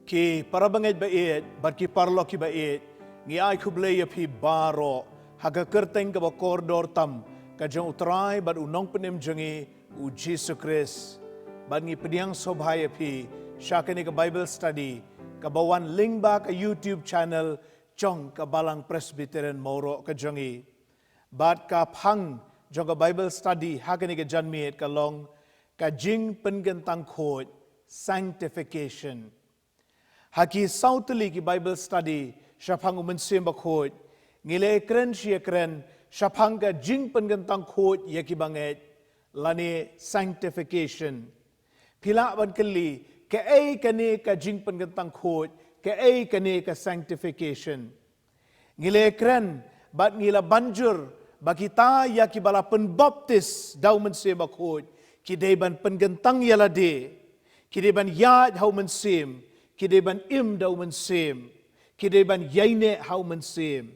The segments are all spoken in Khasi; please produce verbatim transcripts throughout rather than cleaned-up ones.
Ki para bangeit ba ïeit, bad ki paralok ki ba ïeit, ngi ai khublei ïa phi baroh, ha ka kyrteng kaba kordor tam, ka jong U Trai bad U Nongpynim jong ngi, U Jisu Khrist. Bad ngi pdiang sngewbha ïa phi, sha kane ka Bible study, kaba wan lyngba ka YouTube channel, jong ka Balang Presbyterian Mawroh ka jong ngi. Bad ka phang jong ka Bible study ha kane ka janmiet ka long ka jingpynkyntang khuid, sanctification. Ha ki saw tylli ki Bible study shaphang U Mynsiem Bakhuid, ngi la ïakren shi ïakren shaphang ka jingpynkyntang khuid ïa ki bangeit, lane sanctification. Phi lah ban kylli, kaei kane ka jingpynkyntang khuid, kaei kane ka sanctification. Ngi la ïakren, bad ngi la ban jur, ba kita ïa kiba la pynbaptis da U Mynsiem Bakhuid, ki dei ban pynkyntang ïa lade, ki dei ban ïaid ha U Mynsiem, ki dei ban im da U Mynsiem, ki dei ban ïaineh ha U Mynsiem.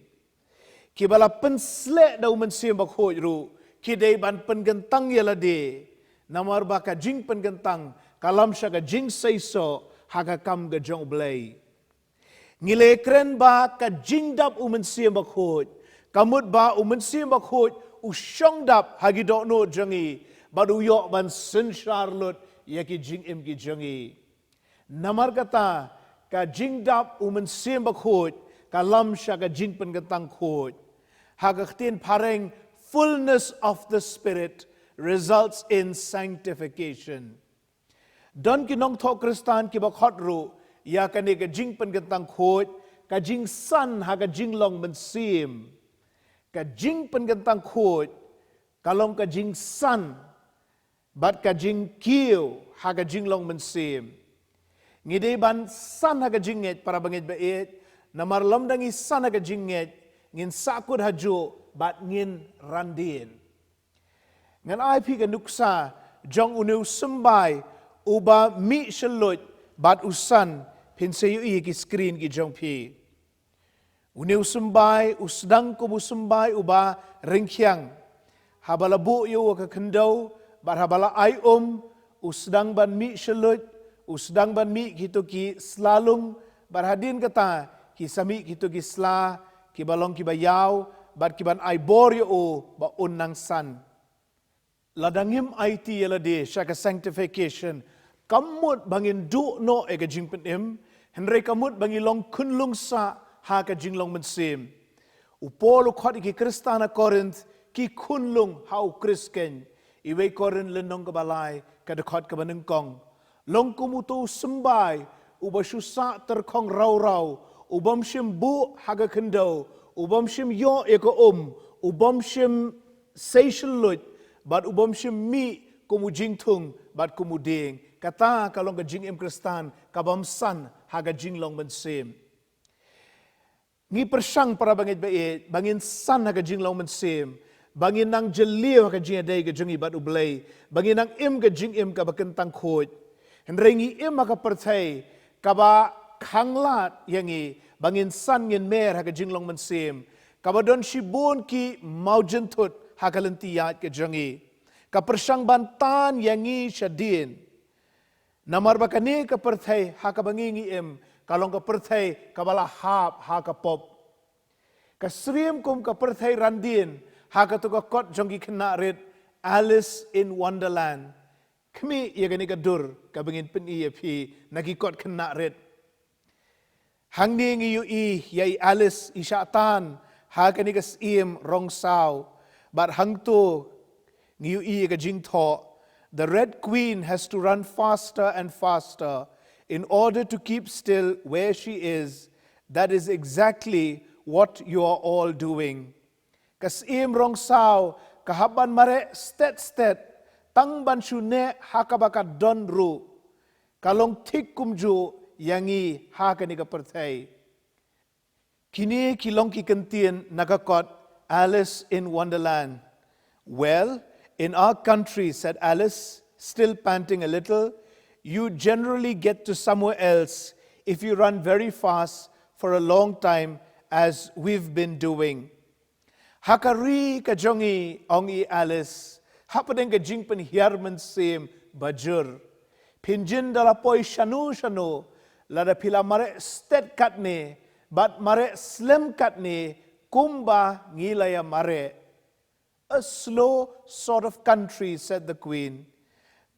Kiba la pynsleh da U Mynsiem Bakhuid ruh, ki dei ban pynkyntang ïa lade, namar ba ka jingpynkyntang, ka lam sha ka jingseisoh, ha ka kam ka jong U Blei. Ngi la ïakren ba ka jingdap U Mynsiem Bakhuid, ka mut ba U Mynsiem Bakhuid, u shong dap ha ki dohnud jong ngi, bad u ïoh ban synshar lut ïa ki jingim ki jong ngi. Namar kata, ka jingdap U Mynsiem Bakhuid, ka lam sha ka jingpynkyntang khuid. Ha ka ktien phareng, fullness of the Spirit results in sanctification. Don ki nongthoh Khristan kiba khot ruh ïa kane ka jingpynkyntang khuid, ka jingsan ha ka jinglong mynsiem. Ka jingpynkyntang khuid, ka long ka jingsan, bad ka jingkiew ha ka jinglong mynsiem. Ngi dei ban san ha ka jingngeit, para bangeit ba ïeit, namar lymda ngi san ha ka jingngeit, ngin sahkut hajuh, bad ngin randien. Ngan ai phi ka nuksa jong une u symbai uba mih shylluid bad u san, phin sa ïohi ha ki screen ki jong phi. Une u symbai u sdang kum u symbai uba ryngkhiang. Haba la buh ïa u ha ka khyndew, bad haba la ai um, u sdang ban mih shylluid, u sdang ban mih kito ki sla lung, bad hadien kata, ki sa mih kito ki sla, kiba long kiba ïaw, bad ki ban ai bor ïa u, ba un nang san. Lada ngim aiti ïa lade sha ka sanctification, kam mut ba ngin duh noh ïa ka jingpynim, hynrei ka mut ba ngi long khunlung sah ha ka jinglong mynsiem. U Paul u khot ïa ki Khristan ha Korinth, ki khunlung ha U Khrist keiñ, iwei Korinth lynnong kaba lai, ka dkhot kaba nyngkong. Long kum uto u symbai, uba shu sah tyrkhong raw raw, u bym shym buh ha ka khyndew, u bym shym ïoh ïa ka um, u bym shym sei shylluid, bad u bym shym mih kum u jingthung, bad kum u dieng. Kata ka long ka jingim Khristan, ka bym san ha ka jinglong mynsiem. Ngi pyrshang, para bangeit ba ïeit, ba ngin san ha ka jinglong mynsiem, ba ngin nang jylliew ha ka jingïadei ka jong ngi bad U Blei, ba ngin nang im ka jingim kaba kyntang khuid. Hynrei ngi im ha ka pyrthei kaba khanglad ïa ngi, ba ngin san ngin mer ha ka jinglong mynsiem, kaba don shibun ki mawjynthut ha ka lynti ïaid ka jong ngi. Ka pyrshang ban tan ïa ngi shadien. Namar ba kane ka pyrthei ha kaba ngi ngi im, ka long ka pyrthei kaba la hap ha ka pop. Ka syriem kum ka pyrthei randien, ha kato ka kot jong ki khynnah rit, Alice in Wonderland. Khmih ïa kane ka dur, kaba ngin pyni ïa phi, na ki kot khynnah rit. Hangne ngi ïohi ïa i Alice i shah tan ha kane ka syiem rong saw. Bad hangto ngi ïohi ïa ka jingthoh. The Red Queen has to run faster and faster in order to keep still where she is. That is exactly what you are all doing. Ka syiem rong saw ka hap ban mareh stet stet tang ban shu neh ha kaba ka don ruh. Ka long thik kumjuh ïa ngi ha kane ka pyrthei. Kine ki long ki kyntien na ka kot Alice in Wonderland. Well, in our country, said Alice, still panting a little, you generally get to somewhere else if you run very fast for a long time, as we've been doing. Ha ka ri ka jong ngi, ong i Alice, hapdeng ka jingpynhiar mynsiem ba jur, phin jin da la poi shano shano, Lada phi la mareh stet katne, bad mareh slem katne, kumba ngi la ïa mareh. A slow sort of country, said the Queen.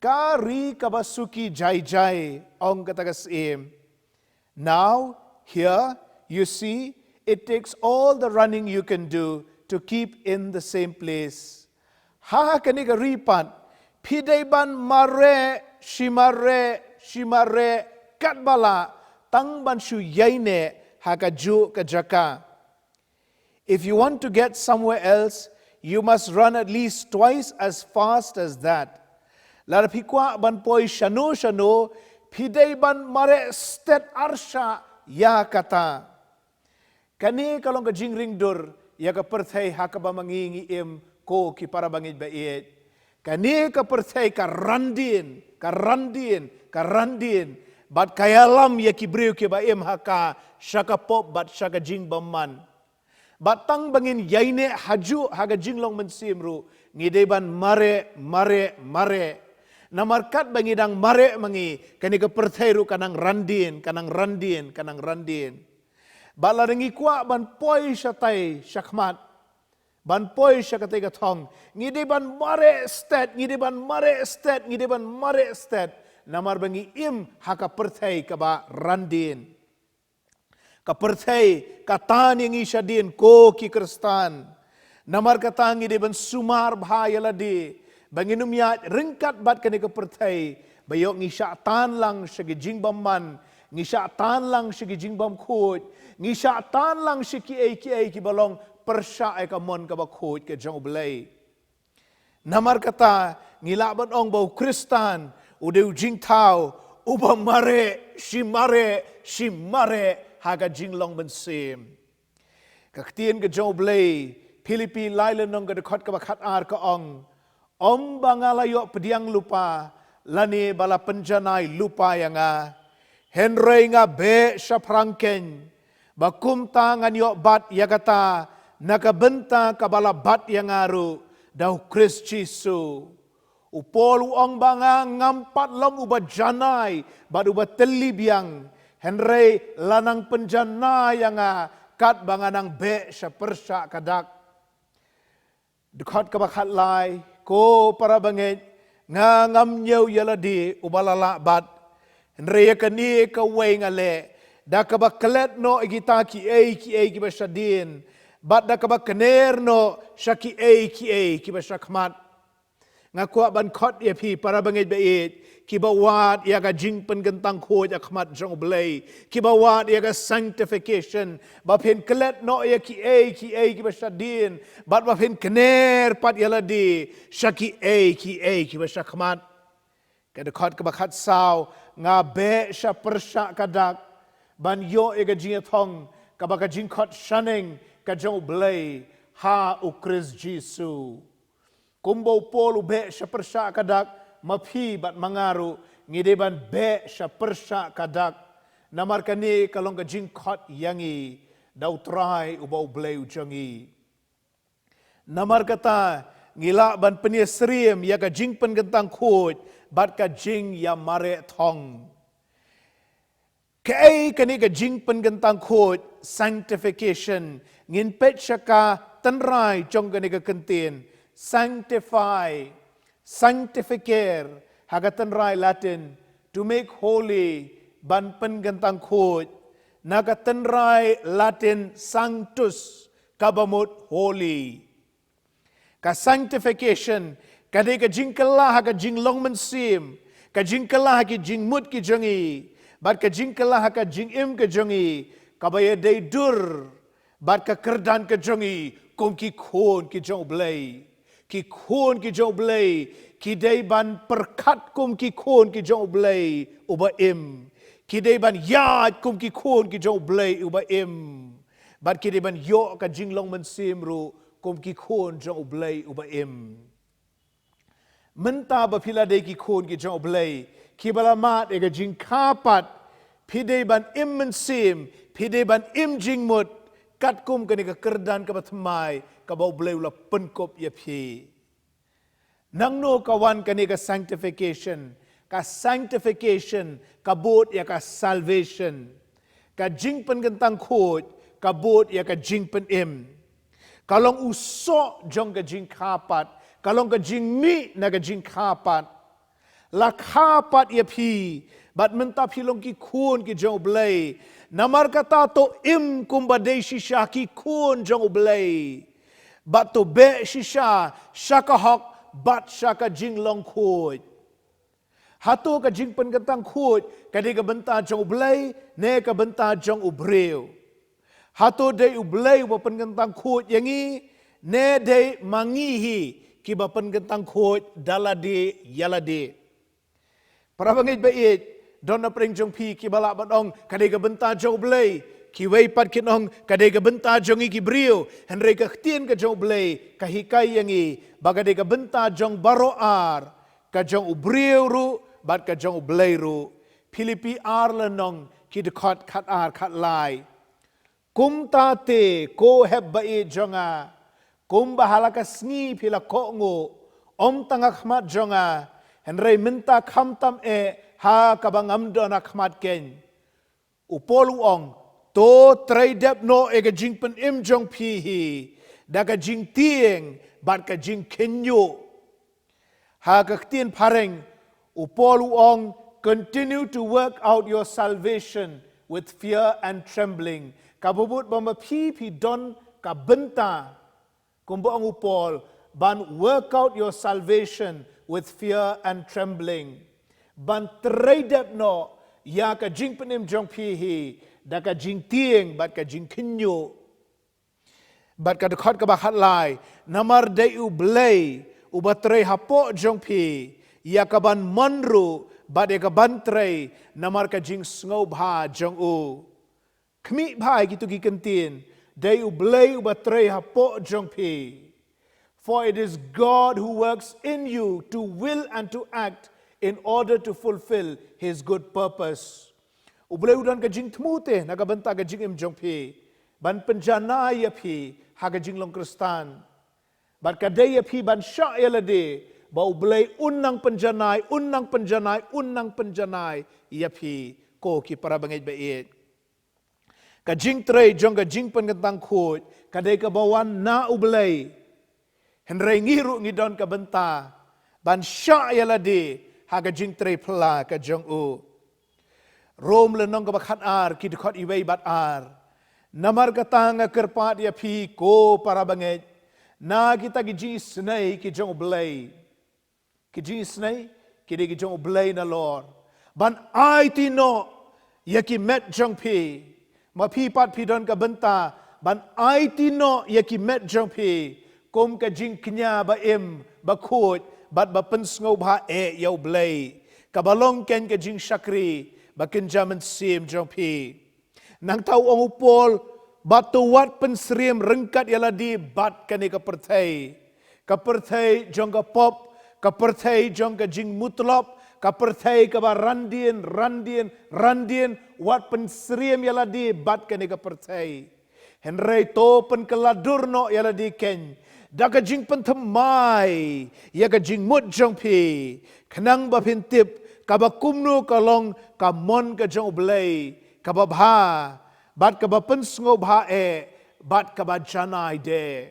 Ka ri kaba suki jai jai, ong kata ka syiem. Now, here, you see, it takes all the running you can do to keep in the same place. Ha kane ka ri pat, phi dei ban mareh, shi mareh, shi mareh, katba lah, tang ban shu ïaineh, ha kajuh ka jaka. If you want to get somewhere else, you must run at least twice as fast as that. Lada phi kwah ban poi shano shano, phi dei ban mareh stet arshah ïa kata. Kane ka long ka jingring dur ïa ka pyrthei ha kaba ma ngi ngi im, ko ki para bangeit ba ïeit. Kane ka pyrthei ka randien, ka randien, ka randien. Bad ka ïalam ïa ki briew kiba im ha ka, sha ka pop bad sha ka jingbymman. Bad tang ba ngin ïaineh hajuh ha ka jinglong mynsiem ruh, ngi dei ban mareh, mareh, mareh. Namar katba ngi dang mareh ma ngi, kane ka pyrthei ruh ka nang randien, ka nang randien, ka nang randien. Bad lada ngi kwah ban poi shatai shakhmat, ban poi sha katei ka thong, ngi dei ban mareh stet, ngi dei ban mareh stet, ngi dei ban mareh stet. Namar ba ngi im ha ka pyrthei kaba randien. Ka pyrthei ka tan ïa ngi shadien, ko ki Khristan. Namar kata ngi dei ban sumar bha ïa lade, ba ngin ym ïaid ryngkat bad kane ka pyrthei, ba ïoh ngi shah tan lang sha ki jingbymman, ngi shah tan lang sha ki jingbymkhuid, ngi shah tan lang sha kiei kiei kiba long pyrshah ïa ka mon kaba khuid ka jong U Blei. Namar kata, ngi lah ban ong ba u Khristan u dei u jingthaw uba mareh, shi mareh, shi mareh ha ka jinglong mynsiem. Ka ktien ka jong U Blei, Philippi lai lynnong ka dkhot kaba khatar ka ong, ym ba nga la ïoh pdiang lypa, lane ba la pynjanai lypa ïa nga. Hynrei nga beh shaphrang keiñ, ba kumta ngan ïoh bat ïa kata, na ka bynta kaba la bat ïa nga ruh da u Khrist Jisu. U Paul u ong ba nga ngam pat long uba janai bad uba tylli biang, hynrei la nang pynjanai ïa nga katba nga nang beh sha pyrshah ka dak. Dkhot kaba khatlai, ko para bangeit, nga ngam ñiew ïa lade uba la lah bat. Hynrei ïa kane kawei nga leh, da kaba klet noh ïa kita kiei kiei kiba shadien, bad da kaba kner noh sha kiei kiei kiba shakhmat. Nga kwah ban khot ïa phi para bangeit ba ïeit, kiba wad ïa ka jingpynkyntang khuid ha khmat jong U Blei, kiba wad ïa ka sanctification, ba phin klet noh ïa kiei kiei kiba shadien, bad ba phin kner pat ïa lade sha kiei kiei kiba shakhmat. Ka dkhot kaba khatsaw, nga beh sha pyrshah ka dak, ban ïoh ïa ka jingïathong kaba ka jingkhot shaneng ka jong U Blei ha u Khrist Jisu. Kumba u Paul u beh sha pyrshah ka dak, ma phi bad ma nga ruh ngi dei ban beh sha pyrshah ka dak. Namar kane ka long ka jingkhot ïa ngi da U Trai uba U Blei u jong ngi. Namar kata, ngi lah ban pynïasyriem ïa ka jingpynkyntang khuid bad ka jingïamareh thong. Kaei kane ka jingpynkyntang khuid, sanctification, ngin peit sha ka tynrai jong kane ka kyntien, sanctify, sanctificare, ha ka tynrai Latin, to make holy, ban pynkyntang khuid, na ka tynrai Latin sanctus, kaba mut holy. Ka sanctification ka dei ka jingkylla ha ka jinglong mynsiem, ka jingkylla ha ki jingmut ki jong ngi, bad ka jingkylla ha ka jingim ka jong ngi, kaba ïadei dur bad ka kyrdan ka jong ngi kum ki khun ki jong U Blei. Ki khun ki jong U Blei ki dei ban pyrkhat kum ki khun ki jong U Blei uba im. Ki dei ban ïaid kum ki khun ki jong U Blei uba im. Bad ki dei ban ïoh ka jinglong mynsiem ruh kum ki khun jong U Blei uba im. Mynta ba phi la dei ki khun ki jong U Blei, kiba la mad ïa ka jingkha pat, phi dei ban im mynsiem, phi dei ban im jingmut, katkum kane ka kyrdan kaba thymmai kaba U Blei u la pynkup ïa phi. Nangno ka wan kane ka sanctification? Ka sanctification ka bud ïa ka salvation. Ka jingpynkyntang khuid ka bud ïa ka jingpynim. Ka long u soh jong ka jingkha pat, ka long ka jingmih na ka jingkha pat. La kha pat ïa phi, bad mynta phi long ki khun ki jong U Blei. Namar kata to im kumba dei shisha ki khun jong U Blei. Bad to beh shisha sha ka hok bad sha ka jinglong khuid. Hato ka jingpynkyntang khuid ka dei ka bynta jong U Blei ne ka bynta jong u briew? Hato dei U Blei uba pynkyntang khuid ïa ngi ne dei ma ngi hi kiba pynkyntang khuid da lade ïa lade? Para bangeit ba ïeit, don na pdeng jong phi kiba lah ban ong ka dei ka bynta jong U Blei, kiwei pat kin ong ka dei ka bynta jong ngi ki briew. Hynrei ka ktien ka jong U Blei ka hikai ïa ngi ba ka dei ka bynta jong baroh ar, ka jong u briew ruh bad ka jong U Blei ruh. Philippi ar lynnong, ki dkhot khat ar khat lai. Kumta te ko hep ba ïeit jong nga, kumba ha la ka sngi phi la kohnguh, ym tang ha khmat jong nga, hynrei mynta khamtam eh ha kaba ngam don ha khmat keiñ. U Paul u ong, to trei dep noh ïa ka jingpynim jong phi hi da ka jingtieng bad ka jingkhynñiuh. Ha ka ktien phareng, u Paul u ong, continue to work out your salvation with fear and trembling. Kaba bud ba ma phi phi don ka bynta, kumba ong u Paul, ban work out your salvation with fear and trembling. Ban trei dep noh ïa ka jingpynim jong phi hi da ka jingtieng bad ka jingkhynñiuh. Bad ka dkhot kaba khat lai, namar dei U Blei uba trei hapoh jong phi ïa ka ban mon ruh bad ïa ka ban trei namar ka jingsngewbha jong u. Khmih bha ïa kito ki kyntien, dei U Blei uba trei hapoh jong phi. For it is God who works in you to will and to act in order to fulfill his good purpose. U Blei u don ka jingthmu te na ka bynta ka jingim jong phi, ban pynjanai ïa phi ha ka jinglong Khristan. Bad ka dei ïa phi ban shah ïa lade ba U Blei un nang pynjanai, un nang pynjanai, un nang pynjanai ïa phi, ko ki para bangeit ba ïeit. Ka jingtrei jong ka jingpynkyntang khuid ka dei kaba wan na U Blei. Hynrei ngi ruh ngi don ka bynta ban shah ïa lade ha ka jingtrei phylla ka jong u. Rom lynnong kaba khat ar, ki dkhot iwei bad ar. Namar kata nga kyrpad ïa phi ko para bangeit, na kita ki jingisynei ki jong U Blei. Ki jingisynei ki dei ki jong U Blei nalor. Ban aiti noh ïa ki met jong phi. Ma phi pat phi don ka bynta ban aiti noh ïa ki met jong phi kum ka jingkñia ba im, ba khuid bad ba pynsngewbha eh ïa U Blei, kaba long keiñ ka jingshakri ba kynja mynsiem jong phi. Nangta u ong u Paul, bad to wat pynsyriem ryngkat ïa lade bad kane ka pyrthei. Ka pyrthei jong ka pop, ka pyrthei jong ka jingmutlop, ka pyrthei kaba randien, randien, randien, wat pynsyriem ïa lade bad kane ka pyrthei. Hynrei to pynkylla dur noh ïa lade keiñ da ka jingpynthymmai ïa ka jingmut jong phi, khnang ba phin tip kaba kumno ka long ka mon ka jong U Blei, kaba bha, bad kaba pynsngewbha eh, bad kaba janai de.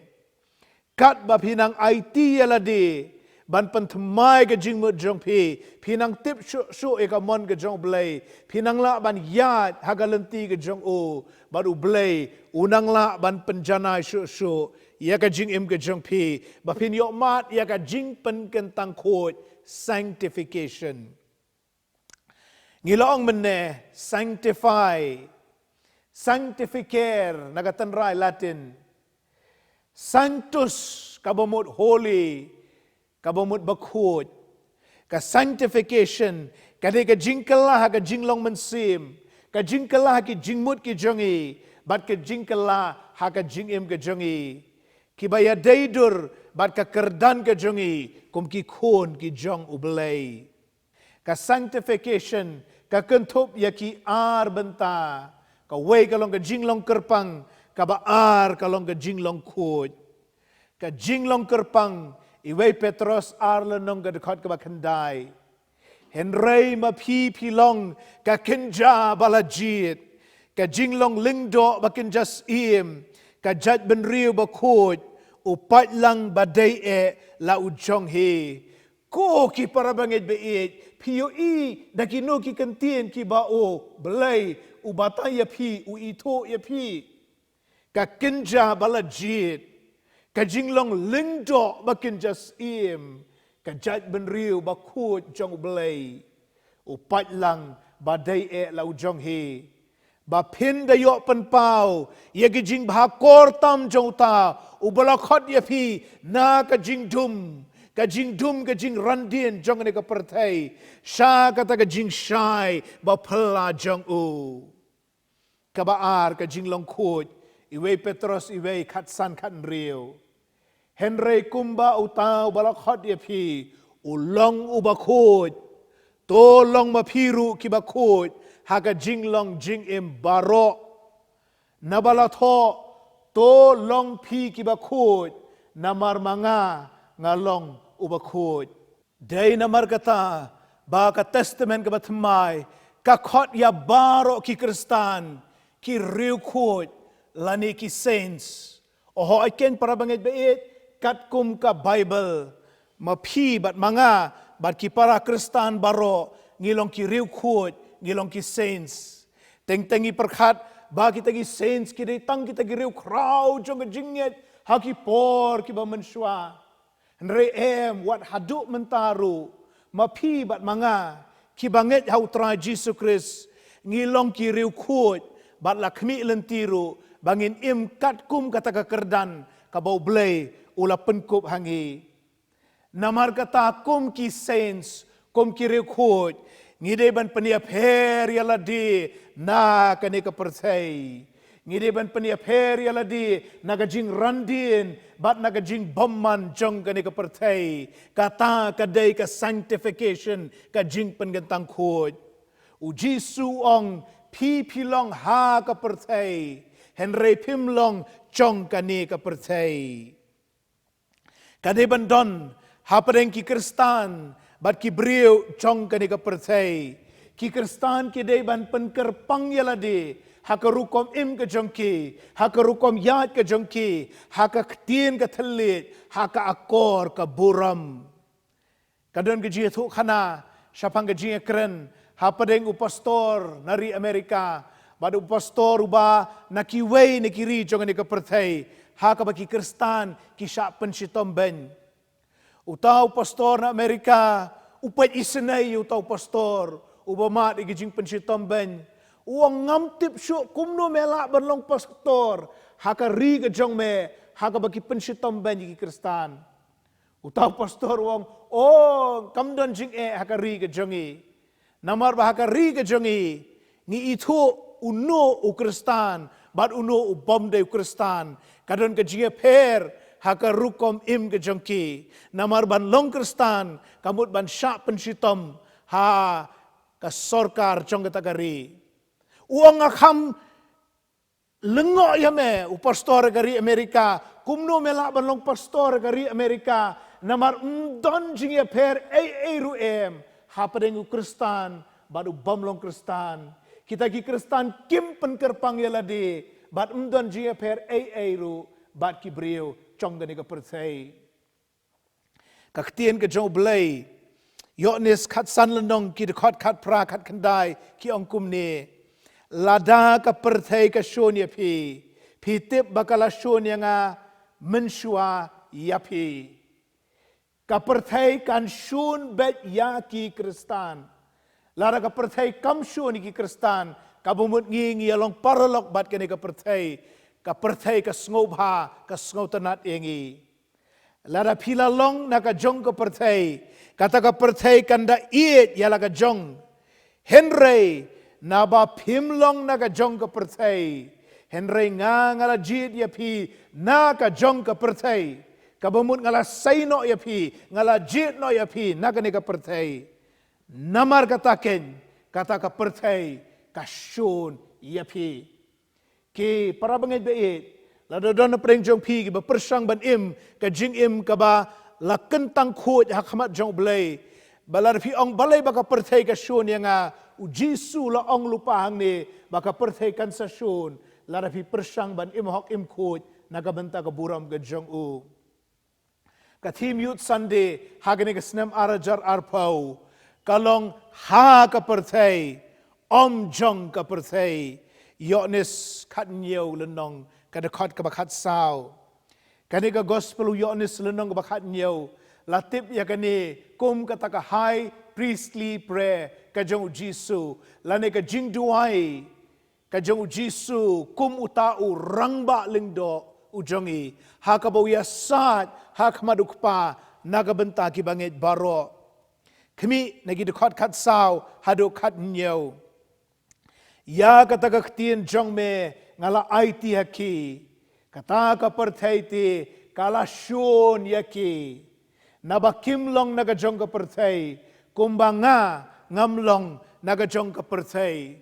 Katba phi nang aiti ïa lade ban pynthymmai ka jingmut jong phi, phi nang tip shuh shuh ïa ka mon ka jong U Blei, phi nang lah ban ïaid ha ka lynti ka jong u, bad U Blei u nang lah ban pynjanai shuh shuh ïa ka jingim ka jong phi, ba phin ïoh mad ïa ka jingpynkyntang khuid, sanctification. Ngi la ong mynne sanctify, sanctificare na ka tynrai Latin. Sanctus kaba mut holy, kaba mut bakhuid. Ka sanctification ka dei ka jingkylla ha ka jinglong mynsiem, ka jingkylla ha ki jingmut ki jong ngi, bad ka jingkylla ha ka jingim ka jong ngi, kiba ïadei dur bad ka kyrdan ka jong ngi kum ki khun ki jong U Blei. Ka sanctification ka kynthup ïa ki ar bynta. Kawei ka long ka jinglong kyrpang, kaba ar ka long ka jinglong khuid. Ka jinglong kyrpang, iwei Petros ar lynnong ka dkhot kaba khyndai. Hynrei ma phi phi long ka kynja ba la jied, ka jinglong lyngdoh ba kynja syiem, ka jaitbynriew bakhuid, u paidlang ba dei eh la u jong hi. Ko ki para bangeit baieit, phi ïohi da kino ki kyntien kiba U Blei u batai ïa phi, u ithuh ïa phi. Ka kynja ba la jied, ka jinglong lyngdoh ba kynja syiem, ka jaitbynriew bakhuid jong U Blei, u paidlang ba dei eh la u jong hi. Ba phin da ïoh pynpaw ïa ki jingbha kor tam jong uta uba la khot ïa phi na ka jingdum, ka jingdum ka jingran dien jong kane ka pyrthei, sha kata ka jingshai ba phylla jong u. Kaba ar, ka jinglong khuid, Iwei Petros iwei, khatsan khathynriew. Hynrei kumba uta uba la khot ïa phi u long uba khuid, to long ma phi ruh kiba khuid ha ka jinglong jingim baroh. Naba la thoh, to long phi kiba khuid, namar ma nga nga long uba khuid. Dei namar kata ba ka Testament kaba Thymmai ka khot ïa baroh ki Khristan ki riewkhuid lane ki saints. Oho, ai keiñ para bangeit baieit, katkum ka Baibl, ma phi bad ma nga bad ki para Khristan baroh ngi long ki riewkhuid, ngi long ki saints. Teng teng ngi pyrkhat ba kita ki saints ki dei tang kita ki riewkhraw jong ka jingngeit ha ki por kiba mynshuwa. Hynrei em, wat haduh mynta ruh, ma phi bad ma nga kiba ngeit ha U Trai Jisu Khrist, ngi long ki riewkhuid bad la khmih lynti ruh ba ngin im katkum kata ka kyrdan kaba U Blei u la pynkup ha ngi. Namar kata, kum ki saints, kum ki riewkhuid, ngi dei ban pynïapher ïa lade na kane ka pyrthei. Ngi dei ban pynïapher ïa lade na ka jingran dien bad na ka jingbymman jong kane ka pyrthei. Kata ka dei ka sanctification, ka jingpynkyntang khuid. U Jisu u ong, phi phi long ha ka pyrthei, hynrei phim long jong kane ka pyrthei. Ka dei ban don hapdeng ki Khristan bad ki briew jong kane ka pyrthei. Ki Khristan ki dei ban pynkyrpang ïa lade ha ka rukom im ka jong ki, ha ka rukom ïaid ka jong ki, ha ka ktien ka thylliej, ha ka akor ka burom. Ka don ka jingïathuhkhana shaphang ka jingïakren hapdeng u pastor na ri Amerika bad u pastor uba na kiwei na ki ri jong kane ka pyrthei, ha kaba ki Khristan ki shah pynshitom beiñ. Uta u pastor na Amerika u peit isynei ïa uta u pastor uba mad ïa ki jingpynshitom beiñ. U ong, ngam tip shuh kumno me lah ban long pastor ha ka ri ka jong me, ha kaba ki pynshitom beiñ ïa ki Khristan. Uta u pastor u ong, oh, kam don jingeh ha ka ri ka jong ngi. Namar ba ha ka ri ka jong ngi, ngi ithuh uno u Khristan bad uno u bym dei u Khristan. Ka don ka jingïapher ha ka rukom im ka jong ki. Namar ban long Khristan ka mut ban shah pynshitom ha ka sorkar jong kata ka ri. U ong, nga kham lyngngoh ïa me, u pastor ka ri Amerika, kumno me lah ban long pastor ka ri Amerika, namar ym don jingïapher ei ei ruh em hapdeng u Khristan bad u bym long Khristan. Kita ki Khristan kim pynkyrpang ïa lade bad ym don jingïapher ei ei ruh bad ki briew jong kane ka pyrthei. Ka ktien ka jong U Blei, Ïoannis khatsan lynnong, ki dkhot khatphra khatkhyndai, ki ong kumne: Lada ka pyrthei ka shun ïa phi, phi tip ba ka la shun ïa nga mynshuwa ïa phi. Ka pyrthei kan shun beit ïa ki Khristan. Lada ka pyrthei kam shun ïa ki Khristan, kaba mut ngi ngi ïa long paralok bad kane ka pyrthei. Ka pyrthei ka sngewbha, ka sngewtynnat ïa ngi. Lada phi la long na ka jong ka pyrthei, kata ka pyrthei kan da ïeit ïa la ka jong. Hynrei naba phim long na ka jong ka pyrthei, hynrei nga nga la jied ïa phi na ka jong ka pyrthei, kaba mut nga la sei noh ïa phi, nga la jied noh ïa phi na kane ka pyrthei. Namar kata keiñ, kata ka pyrthei ka shun ïa phi. Ki para bangeit baieit, lada don na pdeng jong phi kiba pyrshang ban im ka jingim kaba la kyntang khuid ha khmat jong U Blei, Ba lada phi ong balei ba ka pyrthei ka shun ïa nga, u Jisu u la ong lypa hangne ba ka pyrthei kan sa shun lada phi pyrshang ban im hok im khuid na ka bynta ka burom ka jong u. Ka theme Youth Sunday ha kane ka snem ar hajar arphew ka long ha ka pyrthei, ym jong ka pyrthei. Ïoannis khathynñiew lynnong ka dkhot kaba khatsaw. Kane ka gospel u Ïoannis lynnong kaba khathynñiew la tip ïa kane kum kata ka high priestly prayer ka jong u Jisu, lane ka jingduwai ka jong u Jisu kum uta u rangbah lyngdoh u jong ngi, ha kaba u ïasaid ha khmat u Kpa na ka bynta ki bangeit baroh. Khmih na ki dkhot khatsaw haduh khathynñiew. Ïa kata ka ktien jong me nga la aiti ha ki, kata ka pyrthei te ka la shun ïa ki. Naba kim long na ka jong ka pyrthei kumba nga ngam long na ka jong ka pyrthei.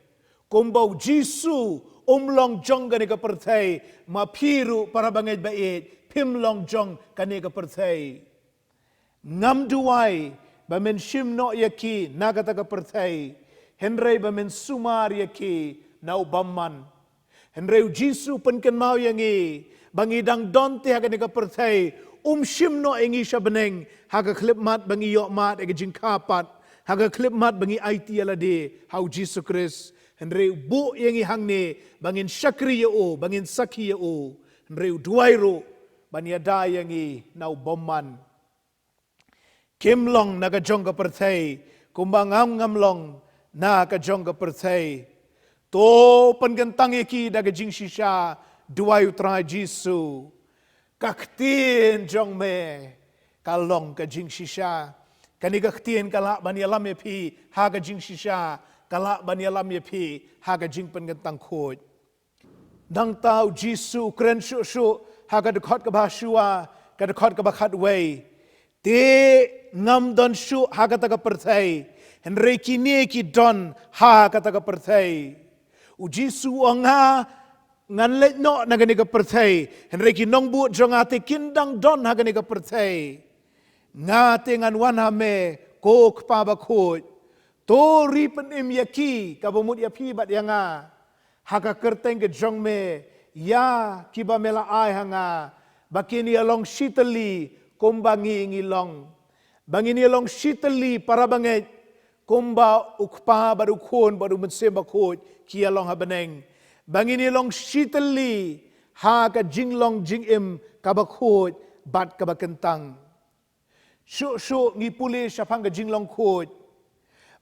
Kumba u Jisu um long jong kane ka pyrthei, ma phi ruh para bangeit ba ïeit phim long jong kane ka pyrthei. Ngam duwai ba men shim noh ïa ki na kata ka pyrthei, hynrei ba men sumar ïa ki na u bymman. Hynrei u Jisu u pynkynmaw ïa ngi ba ngi dang don te ha kane ka pyrthei, um shim noh ïa ngi sha bneng ha ka khyllipmat ba ngi ïohmad ïa ka jingkha pat, ha ka khyllipmat ba ngi aiti ïa lade ha u Jisu Khrist. Hynrei u buh ïa ngi hangne ba ngin shakri ïa u, ba ngin sakhi ïa u. Hynrei u duwai ruh ban ïada ïa ngi na u bymman. Kim long na ka jong ka pyrthei kumba nga ngam long na ka jong ka pyrthei. To pynkyntang ïa ki da ka jingshisha, duwai u Trai Jisu. Ka ktien jong me ka long ka jingshisha. Kane ka ktien ka lah ban ïalam ïa phi ha ka jingshisha, ka lah ban ïalam ïa phi ha ka jingpynkyntang khuid. Nangta u Jisu u kren shuh shuh ha ka dkhot kaba shuwa, ka dkhot kaba khatwei. Te ngam don shuh ha kata ka pyrthei, hynrei kine ki don ha kata ka pyrthei. U Jisu u ong, nga ngan leit noh na kane ka pyrthei, hynrei ki nongbud jong nga te kin dang don ha kane ka pyrthei. Nga te ngan wan ha me ko Kpa bakhuid. To ri pynim ïa ki kaba mut ïa phi bad ïa nga. Ha ka kyrteng ka jong me ïa kiba me la ai ha nga, ba kin ïa long shitylli kumba ngi ngi long. Ba ngin ïa long shitylli para bangeit kumba u Kpa bad u Khun bad u Mynsiem Bakhuid ki ïa long ha bneng. Ba ngin ïa long shitylli ha ka jinglong jingim kaba khuid bad kaba kyntang. Shuh shuh ngi pule shaphang ka jinglong khuid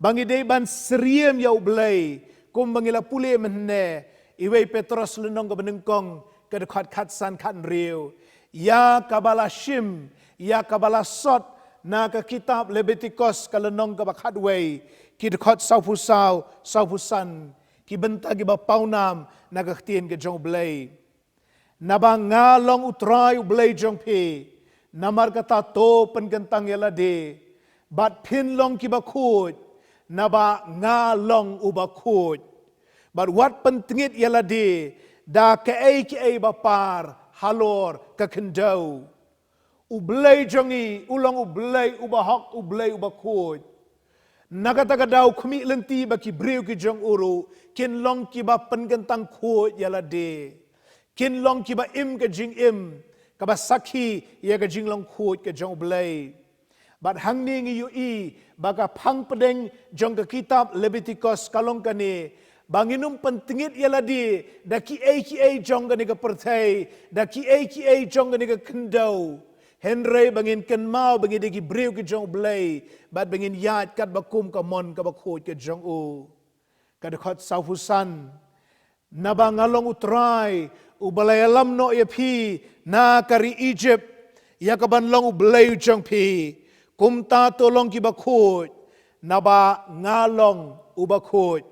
ba ngi dei ban syriem ïa u Blei, kumba ngi la pule mynne, iwei Petros lynnong kaba nyngkong ka dkhot khatsan khathynriew. Ïa kaba la shim, ïa kaba la sot na ka kitab Lebitikos ka lynnong kaba khatwei, ki dkhot sawphew saw, sawphew san, ki bynta kiba pawnam na ka ktien ka jong u Blei. Naba nga long u Trai u Blei jong phi, namar kata to pynkyntang ïa lade bad phin long kiba khuid, naba nga long uba khuid. Bad wat pyntngit ïa lade da kaei kaei ba par halor ka khyndew. U Blei jong ngi u long u Blei uba hok, u Blei uba khuid. Na kata ka daw khmih lynti ba ki briew ki jong u ruh kin long kiba pynkyntang khuid ïa lade, kin long kiba im ka jingim kaba sakhi ïa ka jinglong khuid ka jong u Blei. Bad hangne ngi ïohi ba ka phang pdeng jong ka kitab Lebitikos ka long kane, ba ngin ym pyntngit ïa lade da kiei kiei jong kane ka pyrthei, da kiei kiei jong kane ka khyndew. Hynrei ba ngin kynmaw ba ngi dei ki briew ki jong u Blei, bad ba ngin ïaid katba kum ka mon kaba khuid ka jong u. Ka dkhot sawphew san. Naba nga long u Trai uba la ïalam noh ïa phi na ka ri Egypt, ïa kaban long u Blei u jong phi. Kumta to long kiba khuid, naba nga long uba khuid.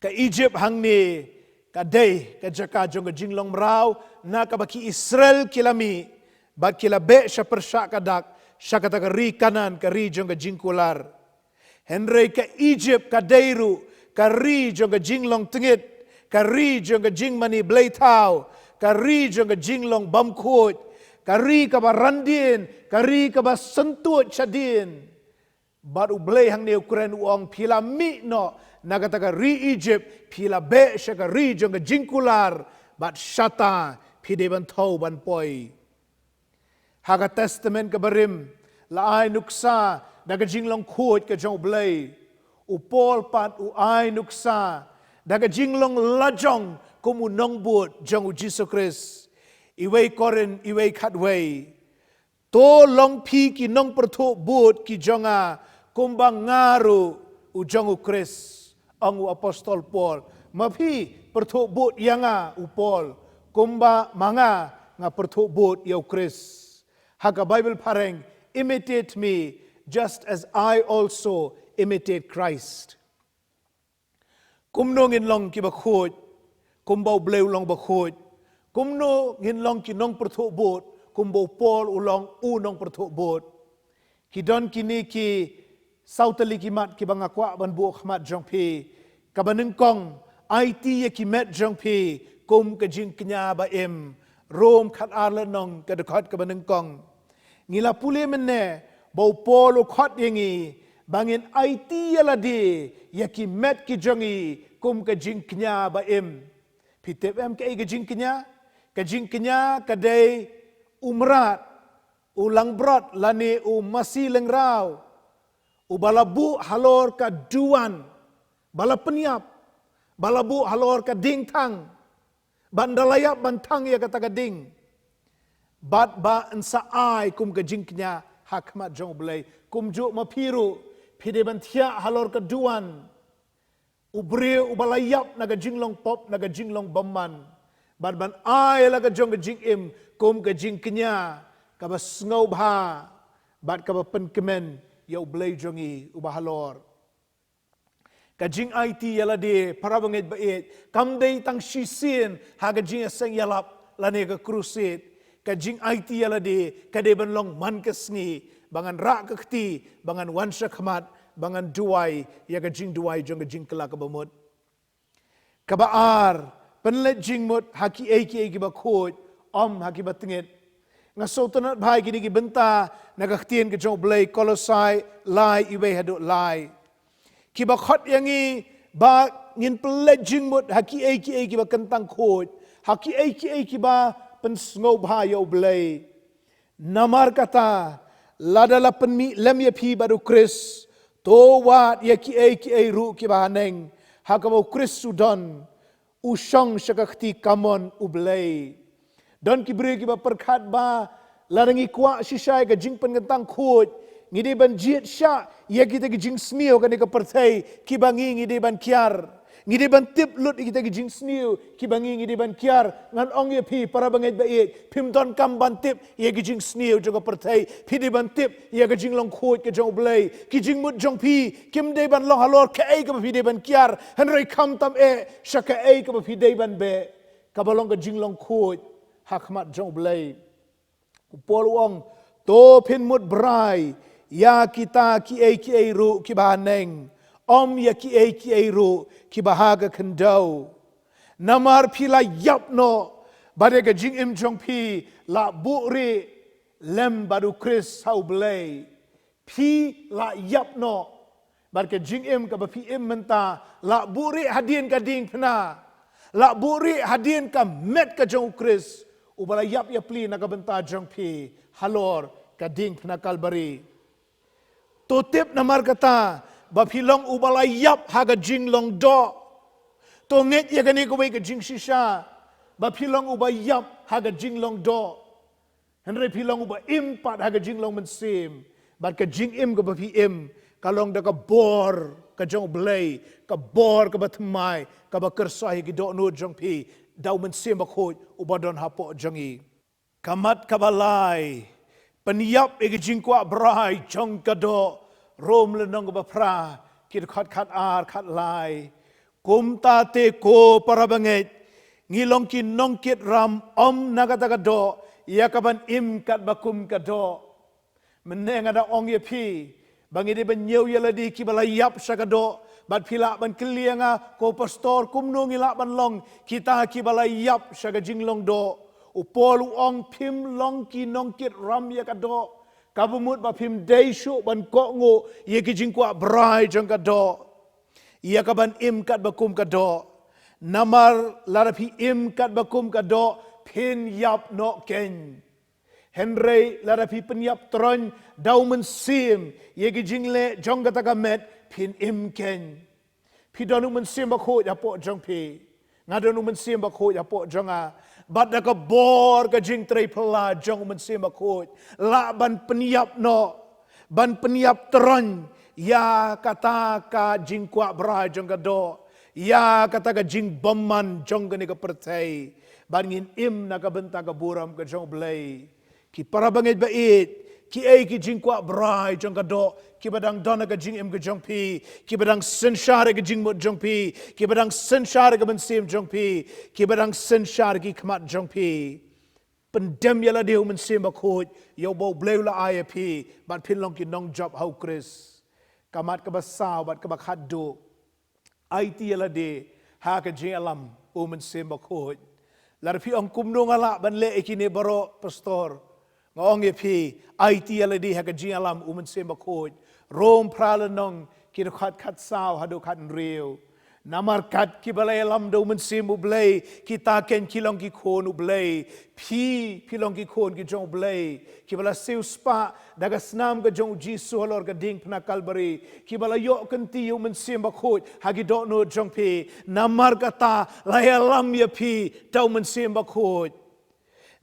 Ka Egypt hangne ka dei ka jaka jong ka jinglong mraw na kaba ki Israel ki la mih bad ki la beh sha pyrshah ka dak sha kata ka ri Kanaan, ka ri jong ka jingkular. Hynrei ka Egypt ka dei ruh ka ri jong ka jinglong tngit, ka ri jong ka jingmane blei thaw, ka ri jong ka jinglong bam khuid, ka ri kaba randien, ka ri kaba syntuid shadien. Bad U Blei hangne u kren u ong, phi la mih noh na kata ka ri Egypt, phi la beh sha ka ri jong ka jingkular, bad shata phi dei ban thew ban poi. Ha ka Testament ka barim, la ai nuksa da ka jinglong khuid ka jong U Blei. U Paul pat u ai nuksa da ka jinglong lajong kum u nongbud jong U Jisu Khrist. Iwei Korinth, iwei khatwei. To long phi ki nongpyrthuh bud ki jong nga, kumba nga ruh u jong U Khrist. Ong u apostol Paul, ma phi pyrthuh bud ïa nga, u Paul, kumba ma nga nga pyrthuh bud ïa U Khrist. Ha ka Bible phareng, imitate me, just as I also imitate Christ. Kumno ngin long kiba khuid, kumba U Blei u long ba khuid. Kumno ngin long ki nongpyrthuh bud, kumba u Paul u long u nongpyrthuh bud. Ki don kine ki saw tylli ki mat kiba nga kwah ban buh khmat jong phi. Kaba nyngkong, aiti ïa ki met jong phi kum ka jingkñia ba im. Rom khatar lynnong, ka dkhot kaba nyngkong. Ngi la pule mynne ba u Paul u khot ïa ngi ba ngin aiti ïa lade ïa ki met ki jong ngi kum ka jingkñia ba im. Phi tip em kaei ka jingkñia? Ka jingkñia ka dei u mrad, u langbrot lane u masi lyngraw uba la buh halor ka duwan, ba la pynïap, ba la buh halor ka ding thang, ban da la ïap ban thang ïa kata ka ding, bad ban sa ai kum ka jingkñia ha khmat jong U Blei. Kumjuh ma phi ruh, phi dei ban thiah halor ka duwan u briew uba la ïap na ka jinglong pop, na ka jinglong bymman, bad ban ai la ka jong ka jingim kum ka jingkñia kaba sngewbha bad kaba pynkmen ïa U Blei jong ngi uba halor. Ka jingaiti ïa lade, para bangeit ba ïeit, kam dei tang shisien ha ka jingïaseng ïalap lane ka crusade. Ka jingaiti ïa lade ka dei ban long man ka sngi ba ngan rah ka kti, ba ngan wan sha khmat, ba ngan duwai ïa ka jingduwai jong ka jingkylla kaba mut. Kaba ar, pynleit jingmut ha kiei kiei kiba khuid, ym ha kiba tyngit. Nga sngewtynnat bha ïa kine ki bynta na ka ktien ka jong U Blei, Kolosai lai, iwei haduh lai. Kiba khot ïa ngi ba ngin pynleit jingmut ha kiei kiei kiba kyntang khuid, ha kiei kiei kiba pynsngewbha ïa U Blei. Namar kata, lada la pynmih lem ïa phi bad U Khrist, to wad ïa kiei kiei ruh kiba haneng, ha kaba U Khrist u don, u shong sha ka kti kamon U Blei. Don ki briew kiba pyrkhat ba lada ngi kwah shisha ïa ka jingpynkyntang khuid, ngi dei ban jied shah ïa kita ki jingsniew kane ka pyrthei kiba ngi, ngi dei ban kiar. Ngi dei ban tip lut ïa kita ki jingsniew kiba ngi, ngi dei ban kiar. Ngan ong ïa phi, para bangeit ba ïeit, phim donkam ban tip ïa ki jingsniew jong ka pyrthei. Phi dei ban tip ïa ka jinglong khuid ka jong U Blei. Ki jingmut jong phi kim dei ban long halor kaei kaba phi dei ban kiar, hynrei khamtam eh sha kaei kaba phi dei ban beh, kaba long ka jinglong khuid ha khmat jong U Blei. U Paul u ong, to phin mut brai ïa kita kiei kiei ruh kiba haneng, ym ïa kiei kiei ruh kiba ha ka khyndew. Namar phi la ïap noh, bad ïa ka jingim jong phi la buhrieh lem bad U Khrist ha U Blei. Phi la ïap noh, bad ka jingim kaba phi im mynta la buhrieh hadien ka diengphna, la buhrieh hadien ka met ka jong U Khrist, uba la ïap ïapli na ka bynta jong phi halor ka diengphna Kalbari. To tip namar kata ba phi long uba la ïap ha ka jinglong doh. To ngeit ïa kane kawei ka jingshisha, ba phi long uba ïap ha ka jinglong doh. Hynrei phi long uba im pat ha ka jinglong mynsiem. Bad ka jingim kaba phi im ka long da ka bor ka jong U Blei, ka bor kaba thymmai, kaba kyrsoi ïa ki dohnud jong phi da U Mynsiem Bakhuid uba don hapoh jong ngi. Ka mat kaba lai, pynïap ïa ka jingkwah brai jong ka doh. Rom lynnong kaba phra, ki dkhot khatar khatlai. Kumta te ko para bangeit, ngi long ki nongkit ram ym na kata ka doh ïa kaban im katba kum ka doh. Mynne nga da ong ïa phi ba ngi dei ban ñiew ïa lade kiba la ïap sha ka doh. Bad phi lah ban kylli ïa nga, ko pastor, kumno ngi lah ban long kita kiba la ïap sha ka jinglong doh? U Paul u ong, phim long ki nongkit ram ïa ka doh. Kaba mut ba phim dei shuh ban kohnguh ïa ki jingkwah brai jong ka doh, ïa ka ban im katba kum ka doh. Namar lada phi im katba kum ka doh, phin ïap noh keiñ. Hynrei lada phi pynïap tyrngiew da U Mynsiem ïa ki jingleh jong kata ka met, phin im keiñ. Phi don U Mynsiem Bakhuid hapoh jong phi. Nga don U Mynsiem Bakhuid hapoh jong nga. Bad da ka bor ka jingtrei phylla jong U Mynsiem Bakhuid, lah ban pynïap noh, ban pynïap tyrngiew ïa kata ka jingkwah brai jong ka doh, ïa kata ka jingbymman jong kane ka pyrthei. Bad ngin im na ka bynta ka burom ka jong U Blei. Ki para bangeit ba ïeit, kiei ki jingkwah brai jong ka doh kiba dang don ha ka jingim ka jong phi, kiba dang synshar ha ka jingmut jong phi, kiba dang synshar ha ka mynsiem jong phi, kiba dang synshar ha ki khmat jong phi? Pyndem ïa lade ha U Mynsiem Bakhuid, ïa uba U Blei u la ai ïa phi, bad phin long ki nongjop ha U Khrist. Ka mat kaba saw bad kaba khatduh. Aiti ïa lade ha ka jingïalam U Mynsiem Bakhuid. Lada phi ong, kumno nga lah ban leh ïa kine baroh, Pastor? Nga ong ïa phi, aiti ïa lade ha ka jingïalam U Mynsiem Bakhuid. Rom phra lynnong, ki dkhot khatsaw haduh khathynriew. Namar kat kiba la ïalam da U Mynsiem U Blei, kita keiñ ki long ki khun U Blei. Phi, phi long ki khun ki jong U Blei, kiba la siewspah da ka snam ka jong U Jisu halor ka diengphna Kalbari, kiba la ïoh kynti ïa U Mynsiem Bakhuid ha ki dohnud jong phi. Namar kata la ïalam ïa phi da U Mynsiem Bakhuid.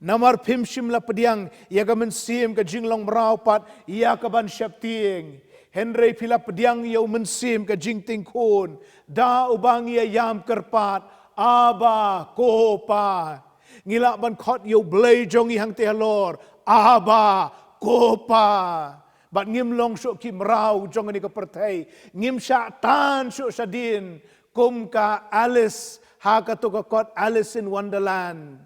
Namar phim shym la pdiang ïa ka mynsiem ka jinglong mraw pat ïa ka ban sheptieng, hynrei phi la pdiang ïa U Mynsiem ka jingtieng khun, da uba ngi ïa ïam kyrpad, Abba, ko Pa. Ngi lah ban khot ïa U Blei jong ngi hangtei halor, Abba, ko Pa. Bad ngim long shuh ki mraw jong kane ka pyrthei. Ngim shah tan shuh shadien kum ka Alice ha kato ka kot Alice in Wonderland.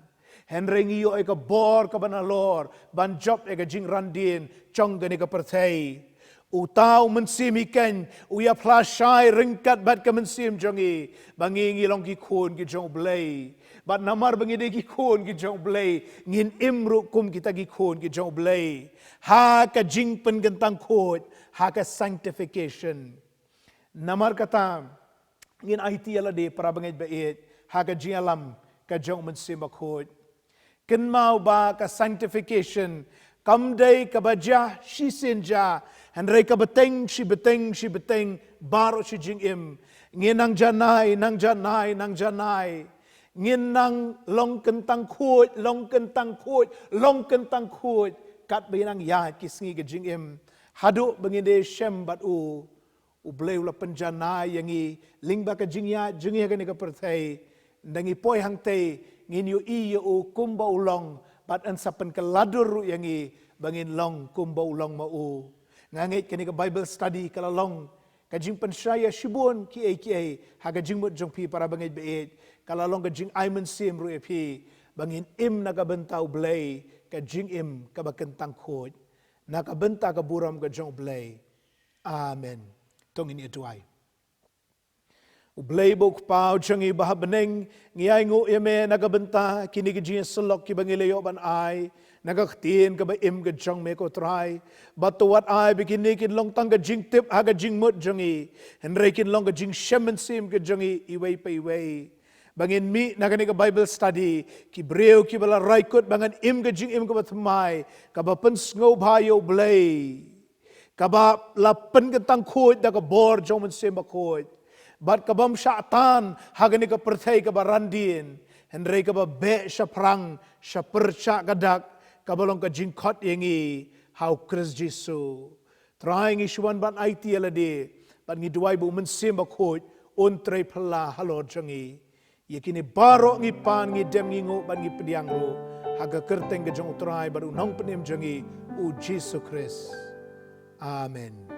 Hynrei ngi ïoh ïa ka bor kaba nalor ban jop ïa ka jingran dien jong kane ka pyrthei. Uta U Mynsiem hi keiñ u ïa phla shai ryngkat bad ka mynsiem jong ngi ba ngi, ngi long ki khun ki jong U Blei. Bad namar ba ngi dei ki khun ki jong U Blei, ngin im ruh kum kita ki khun ki jong U Blei ha ka jingpynkyntang khuid, ha ka sanctification. Namar kata, ngin aiti ïa lade, para bangeit ba ïeit, ha ka jingïalam ka jong U Mynsiem Bakhuid. Kynmaw ba ka sanctification kam dei kaba jia shisien jia, hynrei ka bteng shi bteng shi bteng baroh shi jingim. Ngin nang janai, nang janai, nang janai. Ngin nang long kyntang khuid, long kyntang khuid, long kyntang khuid, katba nang ïaid ki sngi ka jingim, haduh ba ngin dei shem bad U. U Blei u la pynjanai ïa ngi lyngba ka jingïaid jong ngi ha kane ka pyrthei. Ynda ngi poi hangtei, ngin ïohi ïa U kumba U long, bad Un sa pynkylla dur ruh ïa ngi ba ngin long kumba U long ma U. Nga ngeit kane ka Bible study ka la long ka jingpynshai ïa shibun kiei kiei ha ka jingmut jong phi, para bangeit ba ïeit. Ka la long ka jingai mynsiem ruh ïa phi ba ngin im na ka bynta U Blei ka jingim kaba kyntang khuid, na ka bynta ka burom ka jong U Blei. Amen. To ngin ïa duwai. U Blei ba U Kpa jong ngi ba ha bneng, ngi ainguh ïa Me na ka bynta kine ki jingïasyllok kiba ngi la ïoh ban ai na ka ktien kaba im ka jong Me, ko Trai. Bad to wat ai ba kine kin long tang ka jingtip ha ka jingmut jong ngi, hynrei kin long ka jingshem mynsiem ka jong ngi iwei pa iwei. Ba ngin mih na kane ka Bible study ki briew kiba la rai kut ba ngan im ka jingim kaba thymmai, kaba pynsngewbha ïa U Blei, kaba la pynkyntang khuid da ka bor jong U Mynsiem Bakhuid, bad kabym shah tan ha kane ka pyrthei kaba ran dien, hynrei kaba beh shaphrang, shapyrshah ka dak, kaba long ka jingkhot ïa ngi ha U Khrist Jisu. Trai, ngi shu wan ban aiti ïa lade, bad ngi duwai ba U Mynsiem Bakhuid Un trei phylla halor jong ngi. Ïa kine baroh ngi pan, ngi dem, ngi nguh bad ngi pdiang ruh ha ka kyrteng ka jong U Trai bad U Nongpynim jong ngi, U Jisu Khrist. Amen.